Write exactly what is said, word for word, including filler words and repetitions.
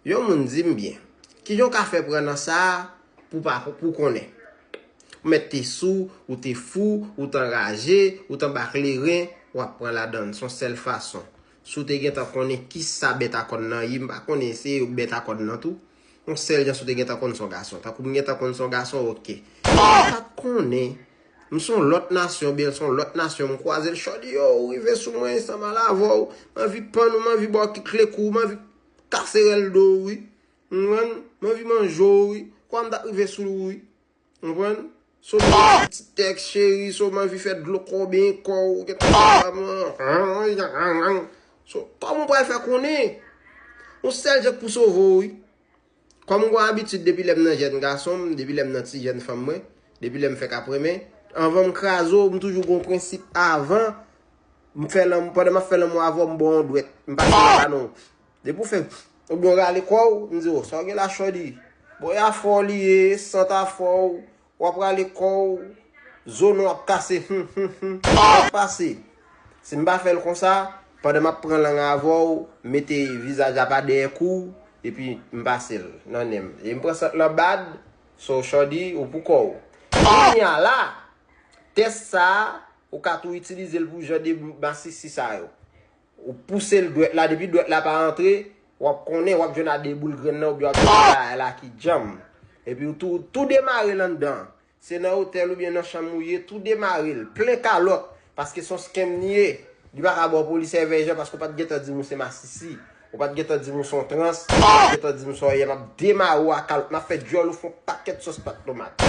Yon moun di m byen, kijan w ka fè pran nan sa a pou pa pou konnen? Ou mèt te sou, ou te fou, ou t anraje, ou t anba kleren, w ap pran ladann. Se yon sèl fason. Si w te gentan konnen kisa bèt a kòn nan ye, m pa konnen se yo k bèt a kòn nan tou. Yon sèl jan si w te gentan konn se yon gason. Tankou m gentan konn se yon gason, oke. M pa t konnen. M se yon lòt nasyon, byen se yon lòt nasyon, m kwaze l, Shordy, yo, ou rive sou mwen, sa m al avè w. M anvi pann ou, m anvi ba w kle kou, m anvi kase rèl do w, wi. Ou konprann? M anvi manje w, wi. Kwa m t ap rive sou ou, wi. Ou konprann? So m anvi ti tèks, cheri, so m anvi fè dlo kò w benyen kò w, gentan fè m. So, kòman w pral fè konnen? Yon sèl jan k pou sove w, wi. Kòm m gen abitid depi lè m nan jèn gason m, depi lè m nan ti jèn fanm mwen, depi lè m fèk ap renmen, anvan m kraze w, m toujou gen yon prensip avan m fè lanmou, pandan m ap fè lanmou avè w, m ba w yon dwèt. M pa tire pa non. Depi w fè, oubyen w rale kò w, m di w, sa w gen la, Shordy? Bon, e afè w li ye, sant afè w, w ap rale kò w, zo nou ap kase, hum, hum, hum, sa k pase? Si m pa fè l konsa, pandan m ap pran lang avè w, m mete vizaj la pa dèyè kou w, epi m pase l nan nen m. E m pran sant lan bad, so Shordy, ou pou kò w. Kounye a la, tès sa a, ou ka tou itilize l pou jan de masisi sa yo. Ou pouse l dwèt la, depi dwèt la pa antre, w ap konnen, w ap jwenn a de boul grenn nan, oubyen w ap jwenn bagay la ki djanm. Epi ou tou, tou demare l anndan. Se nan otèl oubyen nan chanm ou ye, tou demare l, plen kalòt, paske se yon scam li ye. Li pa ka ba w polis èvèjan paske w pa t gentan di m ou se masisi. Ou pa t gentan di m ou se yon trans, ou pa t gentan di m sa w ye, m ap demare w a kalòt, m ap fè dyòl ou fè yon pakèt sòs pat tomat.